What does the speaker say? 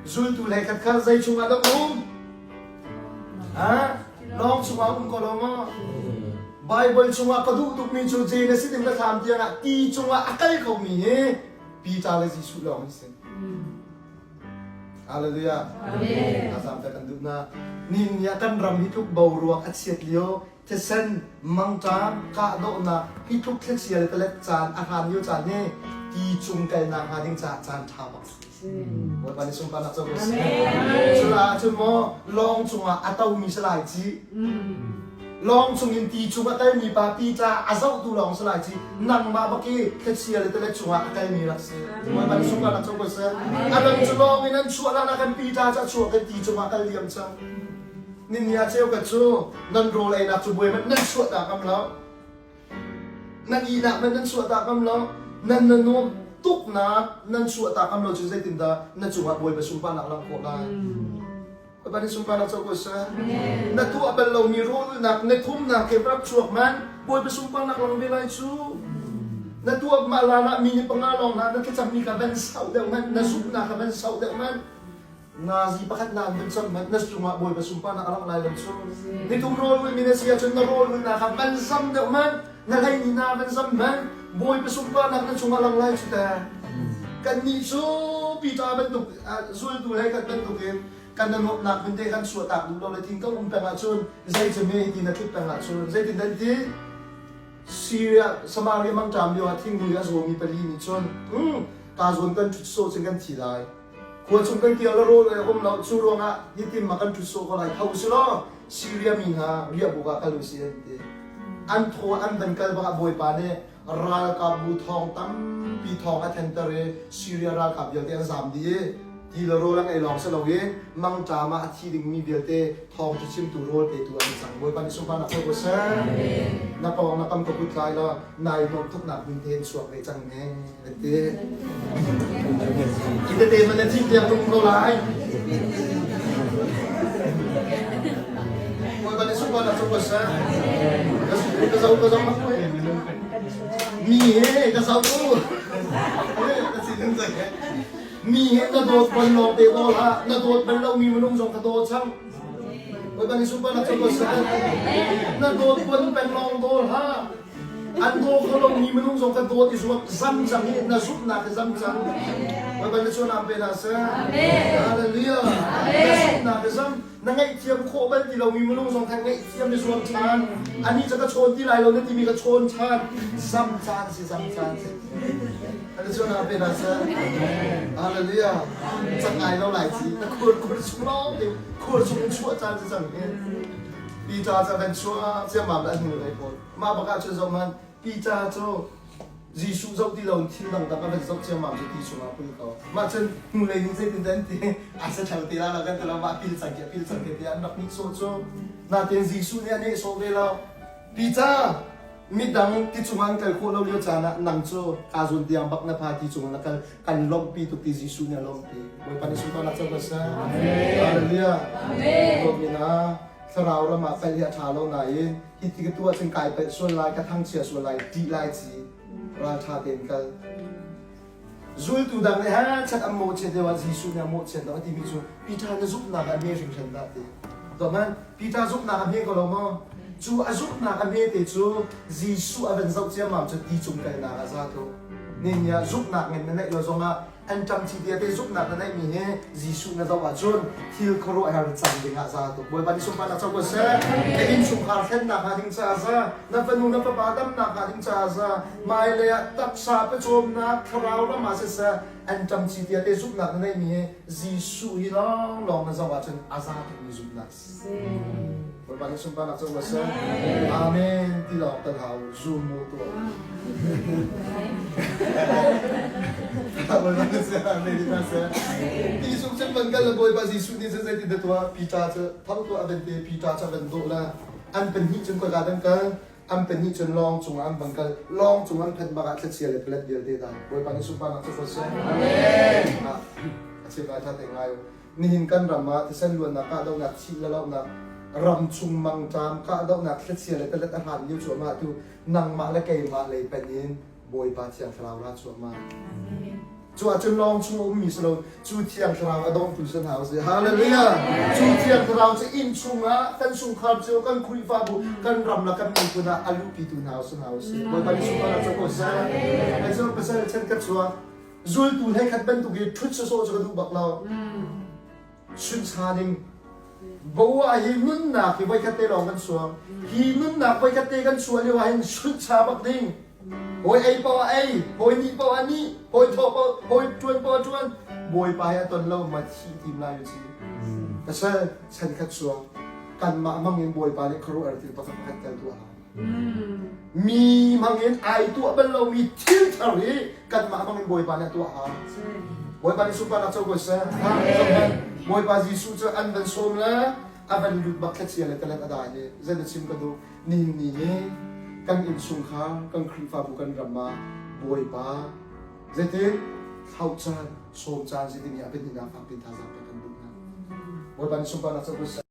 Zultu hlei khat kha zei chungah dah um? Ha? Lawng chungah um ko lo maw? Bible chungah ka duh tukmi cu Genesis in ka thlam tiangah ti cungah a kal komi hi Peter le Jesuh lawng an si. Hallelujah. Amen. Azam ta kan duh na. Ni ni ah kan ram hi tluk boruak a chiat lio thisen mangṭam kahdohnak hi tluk thlichia le talet caan a hlan lio caan hi ti cung kalnak hnga ding caah caan ṭha bak si. Bawipa nih sunparnak co ko seh. Cucaah cun maw lawng cungah a tomi si lai ci. Lawng chungin ti cung a kalmi pa ti caah a zohtu lawng si lai ci. Nangmah bak i thlichia le talet cungah a kalmi rak si. Bawipa nih sunparnak co ko seh. A dang cu lawng in an chuah hlan ah kan Peter cu a chuak i ti cungah kal diam cang. Nini ah cheu ka cu nan rawl einak cu buai hmanh nan chuah ta ngam lo. Nan ihnak hmanh nan chuah ta ngam lo. Nan na nuam tuknak nan chuah ta ngam lo cu zeitindah na cungah Bawipa sunparnak lang khawh lai. Bawipa nih sunparnak co ko seh. Na tuah bal lomi rawlulnak na thumnak ke rak chuak man Bawipa sunparnak lang ve lai cu. Na tuah mah lan ah mi ni panga lawng na na thlacammi kha van sauh deuh man, na zumhnak kha van sauh deuh man. Nazi pakhat na an cam na cungah Bawipa sunparnak a langh lai lo cu. Nitum rawl ulmi na si ahcun na rawl ulnak kha van zam deuh man, na hleini na van zam man, Bawipa sunparnak na cungah lang lai cu ta. Kannih cu Peter bantuk zultu hlei khat bantukin kan na nuamhnak hmun te kan chuahtak duh lo le thing kan um peng ahcun zei cu me hi ti na thut peng ahcun zeitin dan ti Syria Samaria mangṭam lio ah thinghmui a zawmi pali nih cun ka zawn kan ṭhut sawh cun kan thi lai. Khua chung kan kir le rawl ei a um lo. Cu ruangah hitin ma kan ṭhut sawh ko lai. Tho u silaw Siria mi hna riahbuk ah kal u sih an ti. An thaw an van kal bangah Bawipa nih ralkapbu thawng tampi thawng a thenter i Siria ralkap vialte an zaam dih i ti le rawl an ei lawng si loin mangṭam ah a thi dingmi vialte thawng cu chimtu rawl petu an cang. Bawipa nih sunparnak co ko seh. Na pawng na kam ka put lai law nai nuamh tuknak hmun te in chuak ve cang ne. Hi tete man na thih tiang tum ko lai. Bawipa nih sunparnak cu ko seh. Ka zo ka zo Mi he ka zo u. Mi he na dawt bal lawng te daw hlah. Na dawt bal lo mi minung zong ka daw cang. Bawipa nih sunparnak cu ko seh. Na dawt bon peng lawng daw hlah. An daw kho lomi minung zong kan dawt i zuam zam cang i na zumhnak hi zam cang. Bawipa nih sual pe hna seh. Hallelujah. Na zumhnak hi zam. Na ngaihthiam khawh bal ti lomi minung zong khan ngaihthiam i zuam ṭhan. Anih cu ka chawn ti lai lo na timi ka chawn ṭhan. Zam caan si zam caan si. Kan sual pe hna seh. Hallelujah. Cak ngai lo lai ci. Na khur khur chung lawng te khur chung in chuah caan si cang hi. Peter cu a van chuah ciammam le a hnu lei pawl. Mah bak ah cun zoh hmanh, Peter cu Jesuh zoh ti loin thil dangdang a van zoh ciammam cu ti chungah a pul ko. Mah cun hnulei nih zeitin dah an ti? A si ṭheo ti la lo kan ti lo, mah pil cang khi a pil cang khi tiah an rak nihsawh cu. Nain Jesuh nih a nehsawh ve lo. Peter, midang ti chungah an kal khawh lo lio caan ah nang cu kaa zawn tiang bak na pha ti chungah na kal. Kan lawmhpi tuk ti Jesuh nih a lawmhpi. Bawipa nih sunparnak co ko seh. Hallelujah. Dawtmi hna, thlarau ram ah kal hi a ṭha lo nain hi ti ka tuah cun kai palh sual lai, ka thangchia sual lai, ṭih lai ci ralṭha tein kal. Zultu dang nih ha chat an mawhchiat lio ah Jesuh nih a mawhchiat lo a timi cu Peter na zumhnak ah hme hringhran dah ti. Dawt Peter zumhnak a hme ko lo maw? Cu a zumhnak a hme te cu Jesuh a van zoh ciammam cu ti cung kalnak ah za tu. Nin ah zumhnak ngan na neih lo zongah an ṭam ci vialte zumhnak na neihmi hi Jesuh na zoh ahcun thil khuaruahhar cang ding ah za tuk. Bawipa nih sunparnak co ko seh. Na innchungkhar thlennak hnga ding caah za, na fanu na fapa damnak hnga ding caah za, hmailei ah taksa pawcawmnak thlarau ram ah siseh an ṭam ci vialte zumhnak na neihmi hi Jesuh hi lawnglawng na zoh ahcun a za tukmi zumhnak si. Bawipa nih sunparnak co ko seh. Amen ti lawng kan hau zum mu tuah. Bawipa nih seh Amen ti hna seh. Ti sung cun van kal le Bawipa Jesuh nih cun zeitin dah tuah Peter cu tho tuah a van te Peter cu a van dawh la an pahnih cun khua dan kal an pahnih cun lawng cungah an van kal lawng cung an phanh bak ah thlachia le palet vialte dai Bawipa nih sunparnak cu ko seh. Amen. A chim lai tha te ngai Nihin kan ram ah thisen luannak kahdohnak thih le lohnak ram chung mangṭam kahdohnak thlichia le talet a hlan lio cuahmah tu nangmah le keimah lei pen in Bawipa Thiang Thlarau ra cuahmah. Cu ahcun lawng chung a ummi si lo, cu Thiang Thlarau a dongtu si hna usih. Hallelujah! Cu Thiang Thlarau cu inn chungah, kan chungkhar cio, kan Khrihfabu, kan ram le kan miphun ah a luhpitu hna si hna usih. Bawipa nih sunparnak cu ko seh. Hei cu pasal chan ka chuak. Zultu hlei khat bantuk i ṭhut sawsawh cu ka duh bak lo. Sunsa ding. Bo ah hi nunnak hi voikhat te lawng kan suang. Hi nunnak voikhat te kan sual lio ah hin sunsa bak ding. Hawi ei paoh ah ei, hawi nih paoh ah nih, hawi thawh paoh, hawi ṭuan paoh ah ṭuan. Bawipa he a ton lo ma thi tim lai u ci. Pasal chan khat suang. Kanmah hmang in Bawipa nih khuaruah thil pakhat pakhat tel tuah hau. Mi hmang in ai tuah bal lomi thil thar hi kanmah hmang in Bawipa nih a tuah hau. Bawipa nih sunparnak co ko seh. Bawipa Jesuh cu an van sawm le a van lut bak thlachia le talet a dai hi zei na chim ka duh nihin ni hi kan innchungkhar kan Khrihfabu kan ram ah Bawipa zeitin thlauh caan sawm caan si timi ah biahnihnak fak piin thazaang pek kan duh hna. Bawipa nih sunparnak co ko seh.